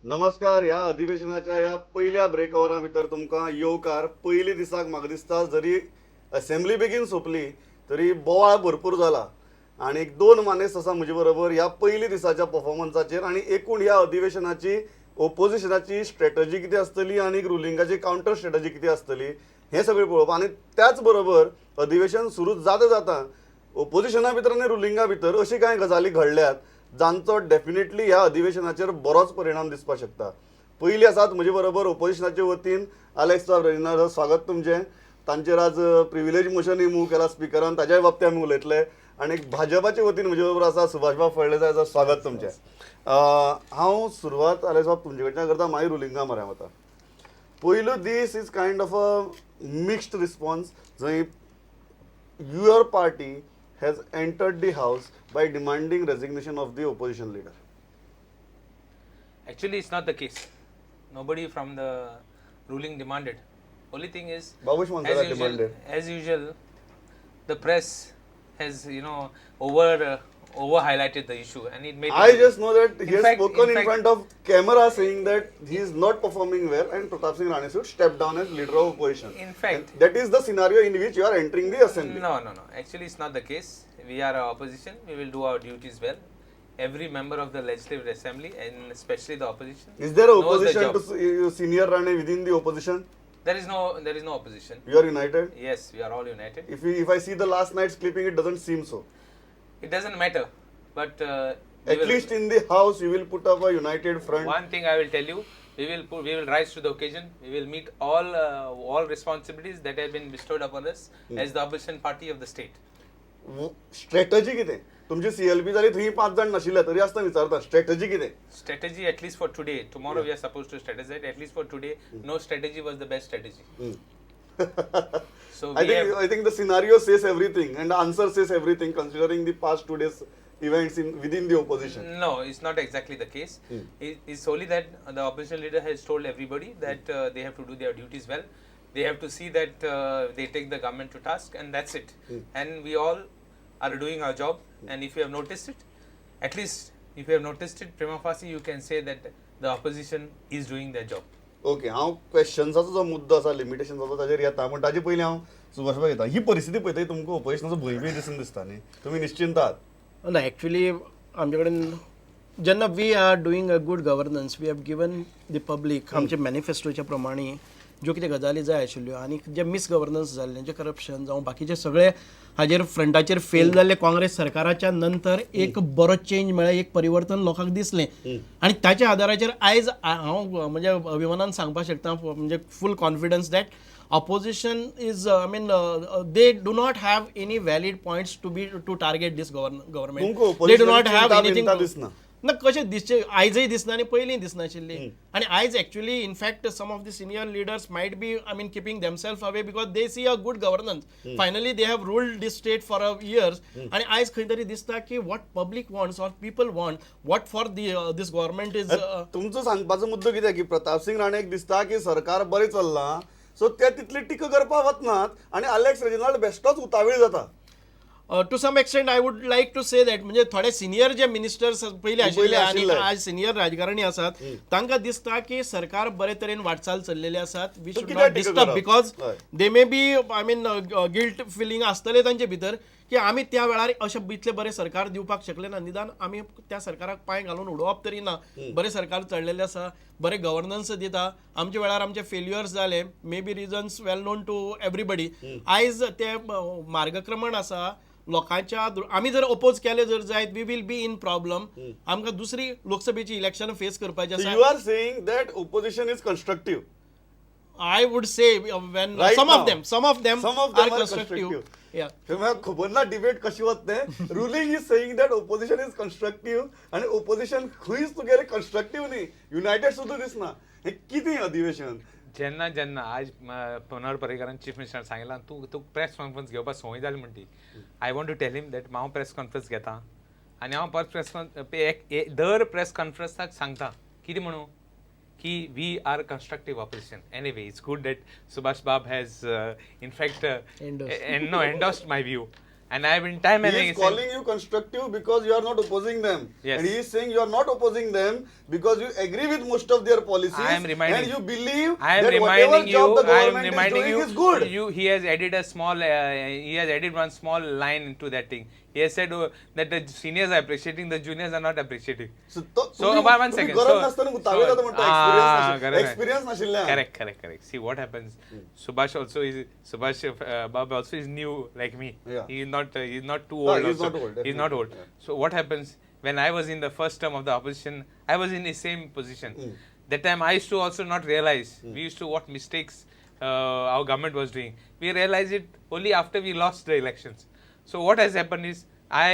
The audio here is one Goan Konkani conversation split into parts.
नमस्कार. ह्या अधिवेशनाच्या ह्या पयल्या ब्रेक अवरा भितर तुमकां येवकार. पयली दिसाक म्हाका दिसता जरी असेंब्ली बेगीन सोंपली तरी बोवाळ भरपूर जाला आनी दोन मानेस्त आसा म्हजे बरोबर ह्या पयली दिसाच्या परफॉर्मन्साचेर आनी एकूण ह्या अधिवेशनाची ओपोजिशनाची स्ट्रेटजी कितें आसतली आनी रुलिंगाची कावंटर स्ट्रेटजी कितें आसतली हें सगळें पळोवप. आनी त्याच बरोबर अधिवेशन सुरू जाता जाता ओपोजिशना भितर आनी रुलिंगा भितर अशी कांय गजाली घडल्यात जांचो डेफिनेटली ह्या अधिवेशनाचेर बरोच परिणाम दिसपाक शकता. पयली आसात म्हजे बरोबर ओपोजिशनाचे वतीन आलेक्स रेजिनाल्ड, स्वागत तुमचें. तांचेर आज प्रिविलेज मोशनूय मूव केला स्पिकरान, ताज्याय बाबतींत आमी उलयतले. आनी भाजपाचे वतीन म्हजे बरोबर आसा सुभाषबाब फळदेसाय, स्वागत तुमचें. हांव सुरवात आलेक्स बाब तुमचे कडच्यान करता, मागीर रुलिंगा म्हऱ्यान वता. पयलो दीस is kind of a mixed response, जंय your party has entered the house by demanding resignation of the opposition leader. Actually, it's not the case. Nobody from the ruling demanded. Only thing is, Babush Monserrate as usual, demanded. As usual, the press has over highlighted the issue, and it made. I just know that he In has fact- spoken in in fact- front of camera saying that he is not performing well and Pratap Singh Rane should step down as leader of opposition. In fact- And that is the scenario in which you are entering the assembly. No. Actually, it's not the case. We are a opposition. We will do our duties well. Every member of the legislative assembly, and especially the opposition, Is there a knows the opposition job. to senior Rane within the opposition? There is no opposition. You are united? Yes, we are all united. If I see the last night's clipping, it doesn't seem so. It doesn't matter, but we At will- least in the house, you will put up a united front. One thing I will tell you, we will rise to the occasion. We will meet all responsibilities that have been bestowed upon us as the opposition party of the state. Strategy कितें तुमची सीएलपी जाली, थंय पांच जाण नाशिल्ले तरी आसतना विचारता, स्ट्रॅटजी कितें? Strategy, at least for today. Tomorrow we are supposed to strategize. At least for today, no strategy was the best strategy. So I we think have, I think the scenario says everything and the answer says everything, considering the past 2 days events in within the opposition. No, it's not exactly the case. It's solely that the opposition leader has told everybody that they have to do their duties well. They have to see that they take the government to task, and that's it. And we all are doing our job. And if you have noticed it, at least if you have noticed it, prima facie, you can say that the opposition is doing their job. Okay, हांव क्वेश्चन्साचो जो मुद्दो आसा, लिमिटेशन्साचो, ताजेर येता, पूण ताजे पयलीं हांव सुभाष येता. ही परिस्थिती पळयतकीर तुमकां ओपोजिशनाचो भंय बी दिसून दिसता न्ही? तुमी निश्चिंत आहात? ना, एक्चुली आमचे कडेन जेन्ना we are doing a good governance, we have given the public आमच्या मॅनिफेस्टोच्या प्रमाणे ज्यो कितें गजाली जाय आशिल्ल्यो आनी जे मिसगवर्नन्स जाल्लें, जे करप्शन जावं बाकीचे सगळे हाजेर फ्रंटाचेर फेल जाल्ले काँग्रेस सरकाराच्या नंतर एक बरो चेंज म्हळ्यार एक परिवर्तन लोकांक दिसलें आनी ताच्या आदाराचेर आयज हांव म्हणजे अभिमानान सांगपाक शकता, म्हणजे full confidence that opposition is I mean, they do not have any valid points to target this government. तुमकां They do not opposition have चिंता anything. बिंता दिसना? ना, कशें दिसचें? आयजय दिसना आनी पयलीं दिसनाशिल्ली. आनी आयज actually, in fact, some of the senior leaders might be, I mean, keeping themself away because they see a good governance. Finally they have ruled this state for a years आनी आयज खंय तरी दिसता की what public wants or people want, what for the this government is. तुमचो सांगपाचो मुद्दो कितें की प्रताप सिंग राणेक दिसता की सरकार बरें चल्लां, सो ते तितली टिका करपाक वचनात आनी आलेक्स रेजिनाल्ड बेश्टोच उतावीळ जाता. To some extent I would like to say that म्हणजे थोडे सिनियर जे मिनिस्टर्स पयलीं आशिल्ले आनी आशिल्ले. आज सिनियर राजकारणी आसात, तांकां दिसता की सरकार बरे तरेन वाटचाल चल्लेली आसात, we should कित्याक not टिका डिस्टर्ब करप? Because they may be, I mean, guilt feeling आसतलें तांचे भितर की आमी त्या वेळार अशें इतलें बरें सरकार दिवपाक शकले ना, निदान आमी त्या सरकाराक पांय घालून उडोवप तरी ना. बरें सरकार चडलेलें आसा, बरें गव्हर्नन्स दिता. आमच्या वेळार आमचे फेल्युअर्स जाले, may be reasons well known to everybody. आयज ते मार्गक्रमण आसा लोकांच्या आमी जर अपोज केले जर जायत, we will be in problem. आमकां दुसरी लोकसभेची इलेक्शन फेस करपाची आसा. You are saying that opposition is constructive? I would say when Right some now. Of them, some of them Some of them are are constructive. constructive. Yeah. मला खबर ना डिबेट कशी वता तें. Ruling is saying that opposition is constructive आनी ओपोजिशन खंयच तुगेलें कन्स्ट्रक्टीव न्ही, युनायटेड सुद्दां दिसना. हें कितें अधिवेशन? जेन्ना जेन्ना आज मनोहर पर्रीकारान चीफ मिनिस्टरान सांगलां, तूं तूं प्रेस कॉन्फरन्स घेवपाक संवय जाली म्हणटी, I want to tell him that हांव प्रेस कॉन्फरन्स घेता आनी हांव परत प्रेस दर प्रेस कॉन्फरन्साक सांगता कितें म्हणून की we are constructive opposition. Anyway, it's good that Subhash Bab has in fact Endorsed. No, endorsed my view. And I have been time and He is again saying- calling you constructive because you are not opposing them. Yes. And he is saying you are not opposing them because you agree with most of their policies. I am reminding. And you believe I am that whatever reminding job you. the I am government is reminding doing you. is good. You, he has added a small. He has added one small line into that thing. He has said that the seniors are appreciating, the juniors are not appreciating. So, तो- So, तुम्ही- one तुम्ही second. गरज So- नासतना so- उतावें जाता म्हणटा Ah, एक्सपिरियन्स correct. एक्सपिरियन्स नाशिल्ल्यान. Correct, correct, correct. See what happens. Subhash also is Subhash Bab also is new like me. Yeah. He is not. He is not too No, old. he is also. not old, He is not old. definitely. So what happens when I was in the first term of the opposition? I was in the same position. That time I used to also not realize. We used to what mistakes our government was doing. We realized it only after we lost the elections. So what has happened is I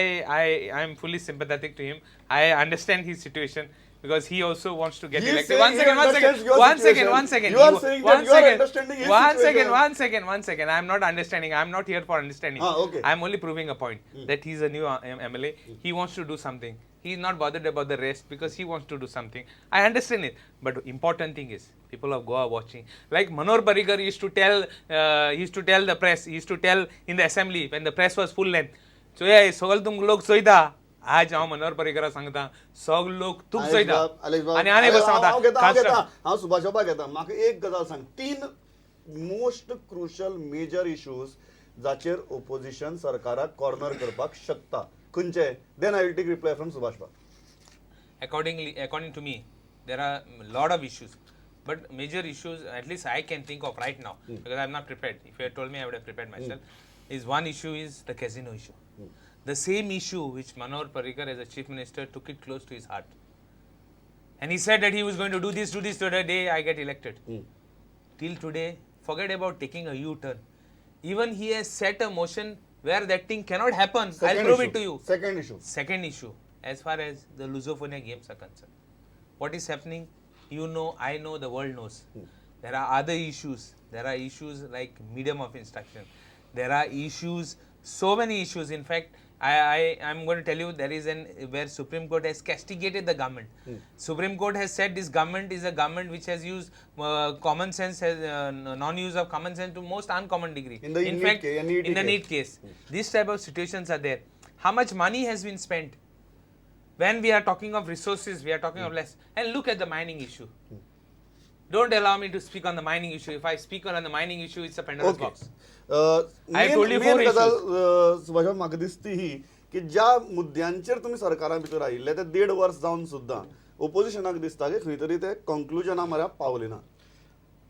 am fully sympathetic to him. I understand his situation because he also wants to get He is elected. saying One he second, one understands second, your one second, situation. one second. You are He saying one that you are second, understanding his one second, situation. one second, one second. I am not understanding. I am not here for understanding. Ah, okay. I am only proving a point that he is a new MLA. He wants to do something. He is not bothered about the rest because he wants to do something. I understand it. But important thing is, people of Goa are watching. Like Manohar Parrikar used to tell, he used to tell the press, he used to tell in the assembly when the press was full length. So yeah, सगळे तुम लोक चोयता आज हांव मनोहर पर्रीकरा सांगता सगळे लोक तुक अलेक्स चोयता बाब, अलेक्स बाब, आनी आनी अरे, सांगता हांव घेता, हांव खास घेता, हांव सुभाष बाबा घेता. म्हाका एक गजाल सांग, तीन मोस्ट क्रुशल मेजर इश्यूज जाचेर ओपोजिशन सरकाराक कॉर्नर करपाक शकता खंयचे? Then I will take reply from Subhash बाब. According to me, there are a lot of issues, but major issues, at least I can think of right now, because I'm not prepared. If you had told me, I would have prepared myself. Is one issue is the casino issue. The same issue which Manohar Parrikar as a chief minister took it close to his heart, and he said that he was going to do this, to the day I get elected. Till today, forget about taking a U-turn. Even he has set a motion where that thing cannot happen. I'll prove it to you. Second issue. Second issue, as far as the Lusofonia games are concerned, what is happening, you know, I know, the world knows. There are other issues. There are issues like medium of instruction. There are issues, so many issues. In fact, I am going to tell you there is an where Supreme Court has castigated the government. Supreme Court has said this government is a government which has used common sense, has, non-use of common sense to most uncommon degree. In the In NEET fact, NEET in the case. NEET case, these type of situations are there. How much money has been spent? When we are talking of resources, we are talking of less. And look at the mining issue. Don't allow me to speak on the mining issue. If I speak on the mining issue, it's a Pandora's okay. box. I told you main four गजाल issues. Subhash बाब म्हाका दिसता ही की ज्या मुद्द्यांचेर तुमी सरकारा भितर आयिल्ले ते देड वर्स जावन सुद्दां ओपोजिशनाक दिसता की खंय तरी ते कंक्लुजना मऱ्या पावले ना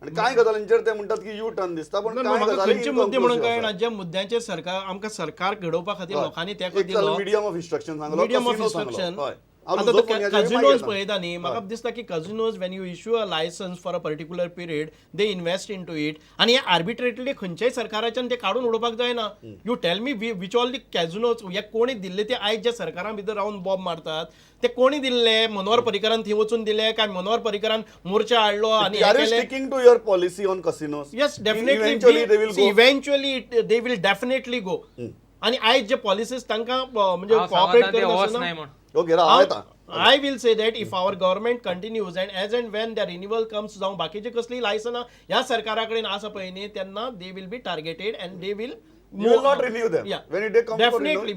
आनी कांय गजालींचेर ते म्हणटात की यू टर्न दिसता, पण ना, कांय म्हाका गजाली खंयचे मुद्दे म्हणून inconclusive कळना आसा. ज्या मुद्द्यांचेर सरकार आमकां सरकार घडोवपा खातीर लोकांनी तेंको एक दिलो. मिडियम ऑफ इन्स्ट्रक्शन सांगलो, मिडियम ऑफ casino सांगलो. इन्स्ट्रक्शन. हय. हांव आतां लुझोफोनियाचेर कझिनोज मागीर पळयता न्ही, म्हाका दिसता की casinos when you issue a licence for a particular period they invest into it आनी हे आर्बिट्रेटली खंयच्याय सरकाराच्यान ते काडून उडोवपाक जायना. You tell me which all the casinos हे कोणी दिल्ले ते आयज ज्या सरकारां भितर रावन बॉम्ब मारतात ते कोणी दिल्ले? मनोहर पर्रीकरान थंय वचून दिले काय मनोहर पर्रीकरान मोर्चा हाडलो आनी Are you sticking to your policy on casinos? Yes, definitely. Eventually they will see, go. Eventually they will definitely go. आणि आयज जे पॉलिसीज तांकां म्हणजे हांव कॉपरेट सांगता ते करत वच आसतना नाय म्हूण. Okay, राव, हांव येता. I will say that if our government continues and as and when the renewal comes जावं बाकीचे कसली लायसनां ह्या सरकारा कडेन आसा पळय न्ही तेन्ना they will be targeted and they will You will not renew them. When it comes for definitely.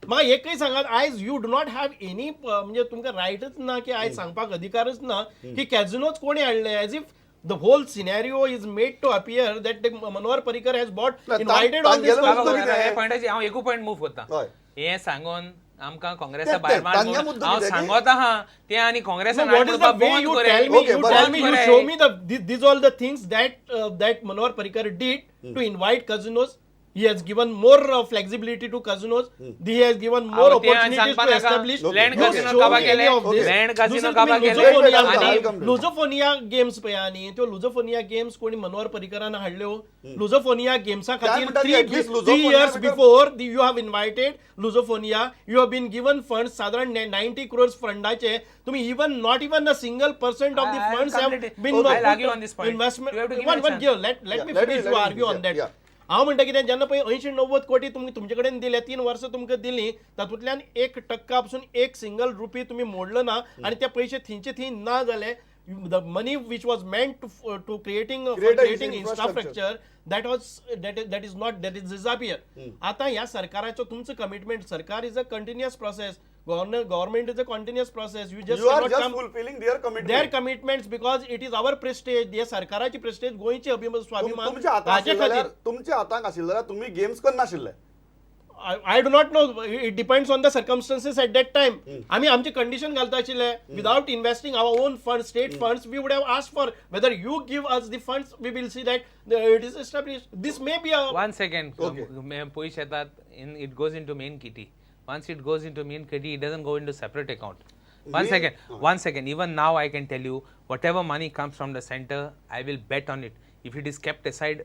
म्हाका एकय सांगात, आयज you do not have any म्हणजे तुमकां रायटच ना की आयज सांगपाक अधिकारच ना की कॅझिनोज कोणी हाडले, as if the whole scenario is made to appear that Manohar Parrikar has bought ना, invited all तांगेलो this. मुद्दो कितें? ह्या पॉयंटाचेर हांव एकू पॉयंट मूव करता. हय. हें सांगून आमकां काँग्रेसा तें, भायर तें, मार तांगे म्हणून मुद्दो हांव कितें की- सांगत आहा तें आनी काँग्रेसान No, what is the way you tell me? Okay, you but- tell me, you बरें. show me the these all the things that that Manohar Parrikar did to invite casinos. He has given more flexibility to casinos. He has given more अहो, ते आनी opportunities to सांगपा नाका. establish. Land You casino show Kaaba me केले? any of this. Land casino दुसरें काबा तुमी केले? Lusofonia I'll come to it. Lusofonia games पळया न्ही, त्यो लुझोफोनिया गेम्स कोणी मनोहर पर्रीकरान हाडल्यो? लुझोफोनिया गेम्सा काय खातीर म्हणटात की three at least three Lusofonia years भितर- before you have invited Lusofonia, you have been given fund सादारण 90 क्रोर्स फंडाचे तुम्ही even not even a single percent of the I- I will funds have complete it. Been I'll argue on this point. Investment. You have to give me one a one chance. Give let let Yeah, me let finish me- to let me argue on finish. That. Yeah. हांव म्हणटा कितें, जेन्ना पळय 80-90 कोटी तुमी तुमचे कडेन दिले, 3 वर्सां तुमकां दिली, तातूंतल्यान 1% पसून एक सिंगल रुपी तुमी मोडलो ना आनी ते पयशे थंयचे थंय ना जाले. The money which was meant to creating Create a creating infrastructure. Infrastructure that was that is not, that is disappear. आता ह्या सरकाराचो तुमचो कमिटमेंट, सरकार is a continuous process, government is a continuous process. You just you are just come fulfilling their their commitment. Commitments because it is our prestige. हे सरकाराची प्रेस्टेज, गोंयची अभिमान, स्वाभिमान तुमच्या हातांत हाचे आशिल्ले जाल्यार, खातीर. तुमच्या हातांत आशिल्ले जाल्यार तुमी games करनाशिल्ले. I do not know, it depends on the circumstances at that time. आमी आमचे कंडिशन घालता आशिल्ले. Without investing our own fund, state funds, we would have ask for whether you give us the funds, we will see that it is establish. This may be a One second. Okay. पयशे येतात in it goes into main kitty. Once it goes into main kitty, it doesn't go into separate account. One second, one second. Even now I can tell you, whatever money comes from the center, I will bet on it. If it is kept aside,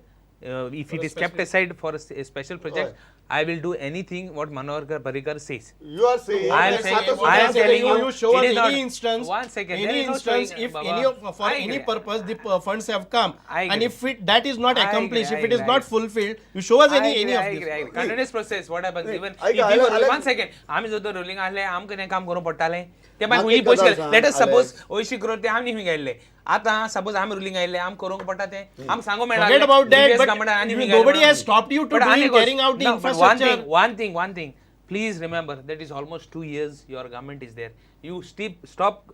if it is kept aside for a special project, I will do anything what Manohar Parrikar says. You are saying I am saying, I am telling you, you show it us is not- any instance, One second, there any is no instance, showing, if Baba. any of, for I any agree. purpose the funds have come, I and agree. If it that is not I agree, accomplished, I if it is agree, not I fulfilled, you show us I any agree, any I of agree, I this. agree. Continuous process, what happens? Even I if we were I- one second, आमी जर रुलिंग आहले आमकां तें काम करूंक पडटालें ते मागीर म्हाका हुंय एक पयशे गजाल सांग, let us suppose Alex. अंयशीं करोड ते आमी हुंय गेल्ले. आतां सपोज आमी रुलिंग आयिल्ले, आमी करूंक पडटा तें, आमी सांगूंक मेळना. Forget about that, but nobody has stopped you to doing, carrying out the infrastructure. One thing, one thing, please remember that is almost 2 years your government is there. You stop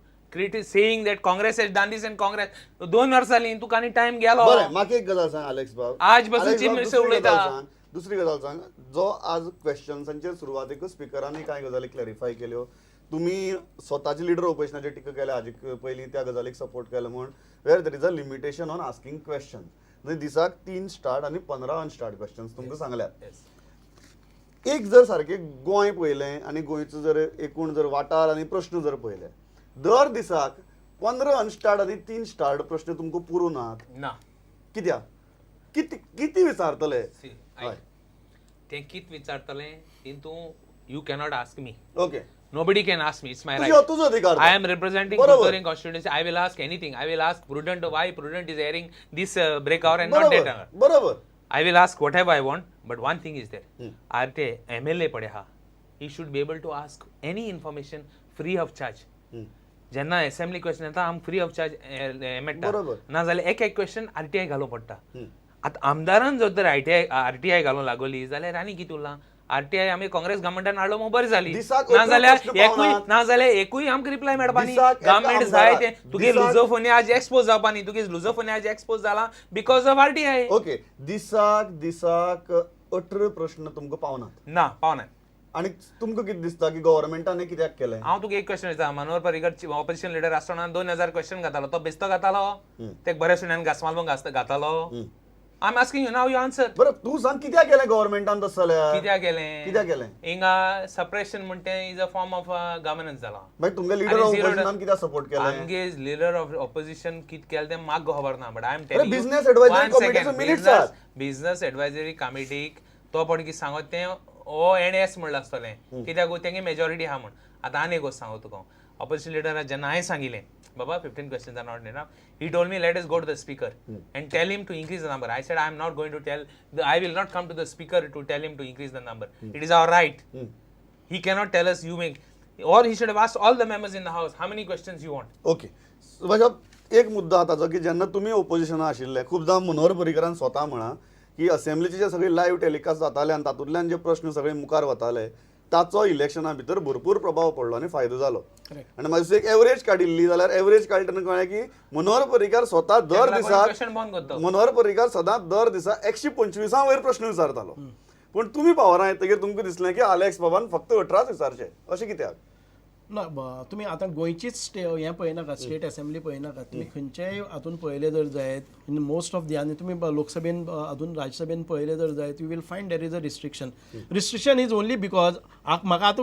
saying that Congress has done this and Congress. 2 वर्सां जालीं तुका आनी टायम गेलो. बरें, म्हाका एक गजाल सांग आलेक्स बाब. आज बसून आलेक्स चीफ बाब, मिनिस्टर दुसरी उलयता. गजाल सांग, दुसरी गजाल सांग, जो आज क्वेश्चन्सांचेर सुरवातेकूच स्पिकरांनी कांय गजाली क्लॅरिफाय केल्यो, तुमी स्वताचे लिडर ऑपोजिशनाचे टिका केल्या हाजे पयलीं त्या गजालीक सपोर्ट केलो म्हूण, where there is a limitation on asking question. दिसाक 3 स्टार्ट आनी 15 अनस्टार्ट क्वेश्चन्स तुमकां सांगल्यात. Yes. एक जर सारकें गोंय पळयलें आनी गोंयचो जर एकूण जर वाठार आनी प्रश्न जर पळयले, दर दिसाक 15 अनस्टार्ट आनी 3 स्टार्ट प्रश्न तुमकां पुरो नात? ना. कित्याक किती किती विचारतले? See, आयक, तें कित विचारतलें तितूं you cannot ask me. Okay. Nobody can ask me. It's my तुजो right. तुजो अधिकार. I am representing बरोबर. Curtorim constituency. I will ask anything. I will ask Prudent why Prudent is airing this break hour and not that बरोबर hour. बरोबर. I will ask whatever I want, but one thing is there. Are ते MLA पडे हा, he should be able to ask any information free of charge. जेन्ना असेंब्ली क्वेश्चन येता, आमकां फ्री ऑफ चार्ज मेळटा. बरोबर. ना जाल्यार एक एक क्वेश्चन आरटीआय घालूंक पडटा. आतां आमदारान जर तर आरटीआय घालूंक लागली जाल्यार आनी कितें उरलां? आरटीआय आमी काँग्रेस गव्हर्मेंटान हाडलो म्हूण बरें जाली. दिसाक ना 18 जाल्यार प्रश्न एकूय पावनात. ना जाल्यार एकूय आमकां रिप्लाय मेळपा न्ही. दिसाक एका गव्हर्मेंट जाय तें आमदाराक- तुगे दिसाक- लुजोफोनिया आज एक्सपोज जावपा न्ही. तुगे लुजोफोनिया आज एक्सपोज जाला because of RTI. Okay, दिसाक दिसाक 18 प्रश्न तुमकां पावनात? ना, पावना. आनी तुमकां कितें दिसता की गव्हर्मेंटान कित्याक केलें? हांव तुका एक क्वेश्चन विचारता. मनोहर पर्रीकर ऑपोजिशन लिडर आसतना 2000 क्वेश्चन घातालो, तो बेस्तो घातालो? ते बऱ्या सुण्यान घास मारून घातालो? I am asking you now, you answer. बरं, तूं सांग, कित्याक केलें गव्हर्मेंटान तशें जाल्यार? कित्याक केलें? कित्याक केलें? हिंगा suppression म्हणटे is a form of governance जाला. मागीर तुमगे लिडर आनी ऑफ zero ऑपोजिशनान कित्याक सपोर्ट केलें? आमगे लिडर ऑफ ऑपोजिशन कित केलें तें म्हाका खबर ना, बट I am अरे, टेलिंग. Business advisory committee चो minutes आहात. बिझनस एडवायजरी कमिटीक तो पण कितें सांगत तें ओ एन एस म्हणलां आसतलें, कित्याक तेंगे मेजॉरिटी आहा म्हूण. आतां आनी एक गोश्ट सांगू तुका. ऑपोजिशन लिडराक जेन्ना हांवें सांगिलें, बाबा, 15 questions are not enough, he told me, let us go to the speaker and tell him to increase the number. I said, I am not going to tell, I will not come to the speaker to tell him to increase the number. It is our right. He cannot tell us you make, or he should have asked all the members in the house how many questions you want. Okay Subhash बाब, एक मुद्दो आहा ताजो की जेन्ना तुमी ओपोजिशना आशिल्ले, खुबदां मनोहर पर्रीकरान स्वता म्हणा की असेंब्लीचे जे सगळे लायव्ह टेलिकास्ट जाताले आनी तातूंतल्यान जे प्रश्न सगळे मुखार वताले, ताचो इलेक्शना भितर भरपूर प्रभाव पडलो आनी फायदो जालो. Correct. आनी मागीर एक एवरेज काडिल्ली जाल्यार एवरेज काडली तेन्ना कळ्ळें की मनोहर पर्रीकार स्वता दर ताका लागून दिसाक question बंद करता. मनोहर पर्रीकार सदांच दर दिसा 125 वयर प्रश्न विचारतालो, पूण तुमी पावरां येतकीर तुमकां दिसलें की आलेक्स बाबान फक्त 18च विचारचे, अशें कित्याक? ना, तुमी आतां गोंयचीच हें पळयनाका, स्टेट असेंब्ली पळयनाका, तुमी खंयच्याय हातून पळयलें जर जायत, in most of the, आनी तुमी लोकसभेन हातून राज्यसभेन पळयलें जर जायत, you will find there is a restriction. Restriction is only because म्हाका आतां